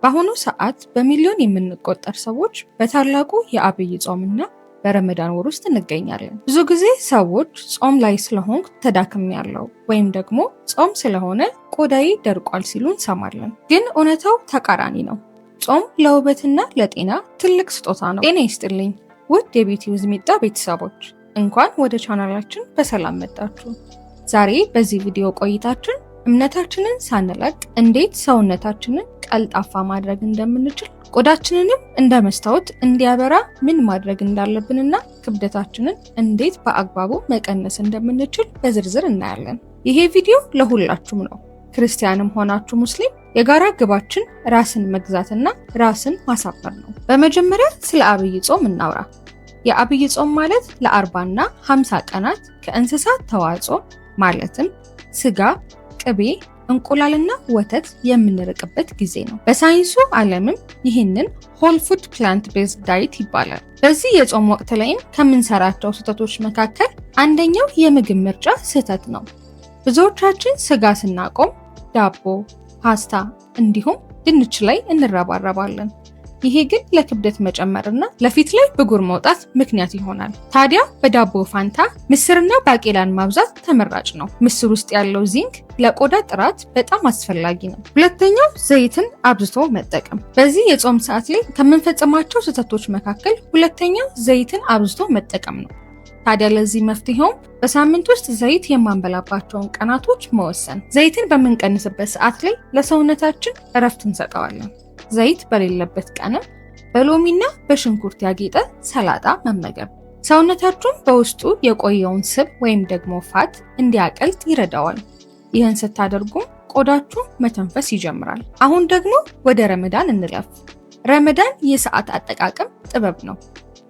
በአሁኑ ሰዓት በሚሊዮን የምንቆጠር ሰዎች በታላቁ የአብይ ጾምና በረመዳን ወር ውስጥ እንገኛለን። ብዙ ጊዜ ሰዎች ጾም ላይ ስለሆንኩ ተዳክሜያለሁ ወይም ደግሞ ጾም ስለሆነ ቆዳዬ ደርቋል ሲሉ እንሰማለን። ግን እውነታው ተቃራኒ ነው። ጾም ለውበትና ለጤና ትልቅ ስጦታ ነው። ጤና ይስጥልኝ ውድ የ Beauty with ሚጣ ቤተሰቦች፣ እንኳን ወደ ቻናላችን በሰላም መጣችሁ። ዛሬ በዚህ ቪዲዮ ቆይታችን እምነታችንን ሳንለቅ እንዴት ሰውነታችንን ቀልጣፋ ማድረግ እንደምንችል፣ ቆዳችንንም እንደ መስታወት እንዲያበራ ምን ማድረግ እንዳለብንና ክብደታችንን እንዴት በአግባቡ መቀነስ እንደምንችል በዝርዝር እናያለን። ይሄ ቪዲዮ ለሁላችሁም ነው። ክርስቲያንም ሆናችሁ ሙስሊም፣ የጋራ ግባችን ራስን መግዛትና ራስን ማሳመር ነው። በመጀመሪያ ስለ አብይ ጾም እናውራ። የአብይ ጾም ማለት ለ40ና 50 ቀናት ከእንስሳት ተዋጽኦ ማለትም ስጋ፣ ቅቤ፣ እንቁላልና ወተት የምንርቅበት ጊዜ ነው። በሳይንሱ ዓለምም ይህንን whole food plant based diet ይባላል። በዚህ የጾም ወቅት ላይም ከምንሰራቸው ስህተቶች መካከል አንደኛው የምግብ ምርጫ ስህተት ነው። ብዙዎቻችን ስጋ ስናቆም ዳቦ፣ ፓስታ እንዲሁም ድንች ላይ እንረባረባለን። ይሄ ግን ለክብደት መጨመርና ለፊት ላይ ብጉር መውጣት ምክንያት ይሆናል። ታዲያ በዳቦ ፋንታ ምስርና ባቄላን ማብዛት ተመራጭ ነው። ምስር ውስጥ ያለው ዚንክ ለቆዳ ጥራት በጣም አስፈላጊ ነው። ሁለተኛው ዘይትን አብዝቶ መጠቀም። በዚህ የጾም ሰዓት ላይ ከምንፈጽማቸው ስህተቶች መካከል ሁለተኛው ዘይትን አብዝቶ መጠቀም ነው። ታዲያ ለዚህ መፍትሄውም በሳምንት ውስጥ ዘይት የማንበላባቸውን ቀናቶች መወሰን። ዘይትን በምንቀንስበት ሰዓት ላይ ለሰውነታችን እረፍት እንሰጠዋለን። ዘይት በሌለበት ቀንም በሎሚና በሽንኩርት ያጌጠ ሰላጣ መመገብ ሰውነታችሁን በውስጡ የቆየውን ስብ ወይም ደግሞ fat እንዲያቀልጥ ይረዳዋል። ይህን ስታደርጉም ቆዳችሁ መተንፈስ ይጀምራል። አሁን ደግሞ ወደ ረመዳን እንለፍ። ረመዳን የሰዓት አጠቃቀም ጥበብ ነው።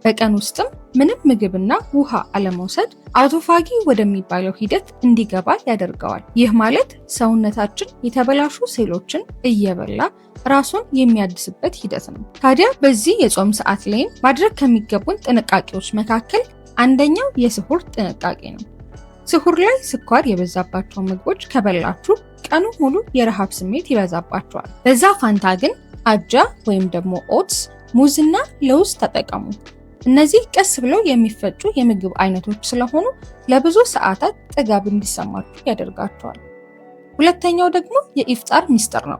በቀን ውስጥም ምንም ምግብና ውሃ አለመውሰድ autophagy ወደሚባለው ሂደት እንዲገባ ያደርገዋል። ይህ ማለት ሰውነታችን የተበላሹ ሴሎችን እየበላ ራሱን የሚያድስበት ሂደት ነው። ታዲያ በዚህ የጾም ሰዓት ላይም ማድረግ ከሚገቡን ጥንቃቄዎች መካከል አንደኛው የስሁር ጥንቃቄ ነው። ስሁር ላይ ስኳር የበዛባቸው ምግቦች ከበላችሁ ቀኑ ሙሉ የረሃብ ስሜት ይበዛባችኋል። በዛ ፋንታ ግን አጃ ወይም ደግሞ oats፣ ሙዝና ለውዝ ተጠቀሙ። እነዚህ ቀስ ብለው የሚፈጩ የምግብ አይነቶች ስለሆኑ ለብዙ ሰዓታት ጥጋብ እንዲሰማችሁ ያደርጋቸዋል። ሁለተኛው ደግሞ የኢፍጣር ሚስጥር ነው።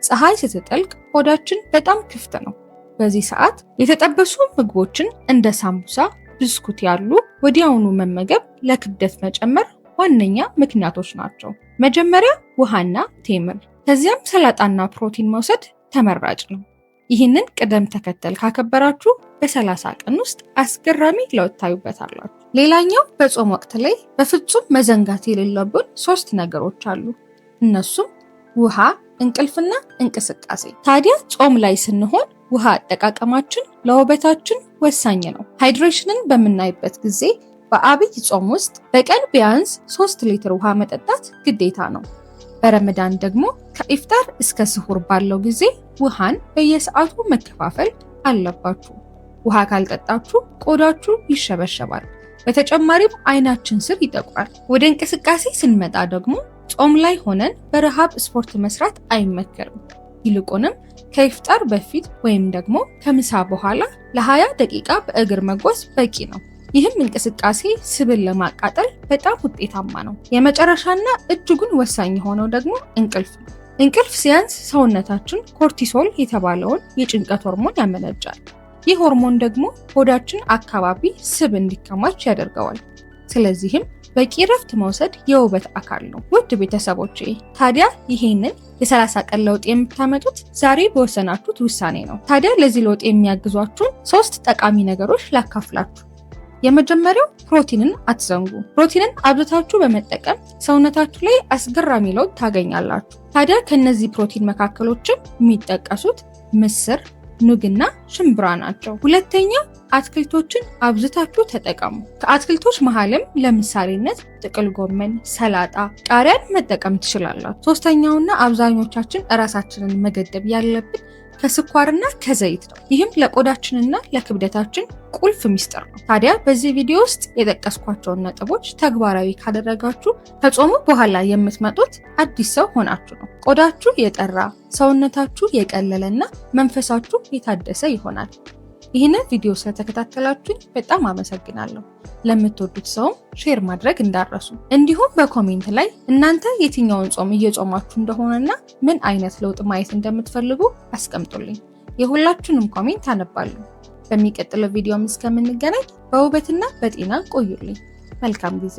ፀሐይ ስትጠልቅ ሆዳችን በጣም ክፍት ነው። በዚህ ሰዓት የተጠበሱ ምግቦችን እንደ ሳምቡሳ፣ ብስኩት ያሉ ወዲያውኑ መመገብ ለክብደት መጨመር ዋነኛ ምክንያቶች ናቸው። መጀመሪያ ውሃና ቴምር፣ ከዚያም ሰላጣና ፕሮቲን መውሰድ ተመራጭ ነው። ይህንን ቅደም ተከተል ካከበራችሁ በ30 ቀን ውስጥ አስገራሚ ለውጥ ታዩበታላችሁ። ሌላኛው በጾም ወቅት ላይ በፍጹም መዘንጋት የሌለብን ሶስት ነገሮች አሉ። እነሱም ውሃ፣ እንቅልፍና እንቅስቃሴ። ታዲያ ጾም ላይ ስንሆን ውሃ አጠቃቀማችን ለውበታችን ወሳኝ ነው። Hydration ን በምናይበት ጊዜ በአብይ ጾም ውስጥ በቀን ቢያንስ 3 ሊትር ውሃ መጠጣት ግዴታ ነው። በረመዳን ደግሞ ከኢፍጣር እስከ ስሁር ባለው ጊዜ ውሃን በየሰዓቱ መከፋፈል አለባችሁ። ውሃ ካልጠጣችሁ ቆዳችሁ ይሸበሸባል። በተጨማሪም አይናችን ስር ይጠቁራል። ወደ እንቅስቃሴ ስንመጣ ደግሞ ጾም ላይ ሆነን በረሃብ ስፖርት መስራት አይመከርም። ይልቁንም ከኢፍጣር በፊት ወይም ደግሞ ከምሳ በኋላ ለ20 ደቂቃ በእግር መጓዝ በቂ ነው። ይህም እንቅስቃሴ ስብን ለማቃጠል በጣም ውጤታማ ነው። የመጨረሻና እጅጉን ወሳኝ የሆነው ደግሞ እንቅልፍ ነው። እንቅልፍ ሲያንስ ሰውነታችን cortisol የተባለውን የጭንቀት ሆርሞን ያመነጫል። ይህ ሆርሞን ደግሞ ሆዳችን አካባቢ ስብ እንዲከማች ያደርገዋል። ስለዚህም በቂ እረፍት መውሰድ የውበት አካል ነው። ውድ ቤተሰቦቼ፣ ታዲያ ይሄንን የ30 ቀን ለውጥ የምታመጡት ዛሬ በወሰናችሁት ውሳኔ ነው። ታዲያ ለዚህ ለውጥ የሚያግዟችሁን ሶስት ጠቃሚ ነገሮች ላካፍላችሁ። የመጀመሪያው ፕሮቲንን አትዘንጉ። ፕሮቲንን አብዝታችሁ በመጠቀም ሰውነታችሁ ላይ አስገራሚ ለውጥ ታገኛላችሁ። ታዲያ ከነዚህ ፕሮቲን መካከሎችም የሚጠቀሱት ምስር፣ ኑግና ሽምብራ ናቸው። ሁለተኛ አትክልቶችን አብዝታችሁ ተጠቀሙ። ከአትክልቶች መሀልም ለምሳሌነት ጥቅል ጎመን፣ ሰላጣ፣ ቃሪያን መጠቀም ትችላላችሁ። ሶስተኛውና አብዛኞቻችን እራሳችንን መገደብ ያለብን ከስኳርና ከዘይት ነው። ይህም ለቆዳችንና ለክብደታችን ቁልፍ ሚስጥር ነው። ታዲያ በዚህ ቪዲዮ ውስጥ የጠቀስኳቸውን ነጥቦች ተግባራዊ ካደረጋችሁ ከጾሙ በኋላ የምትመጡት አዲስ ሰው ሆናችሁ ነው። ቆዳችሁ የጠራ፣ ሰውነታችሁ የቀለለና መንፈሳችሁ የታደሰ ይሆናል። ይህንን ቪዲዮ ስለተከታተላችሁኝ በጣም አመሰግናለሁ። ለምትወዱት ሰውም share ማድረግ እንዳትረሱ። እንዲሁም በ comment ላይ እናንተ የትኛውን ጾም እየጾማችሁ እንደሆነና ምን አይነት ለውጥ ማየት እንደምትፈልጉ አስቀምጡልኝ። የሁላችሁንም comment አነባለሁ። በሚቀጥለው ቪዲዮም እስከምንገናኝ በውበትና በጤና ቆዩልኝ። መልካም ጊዜ።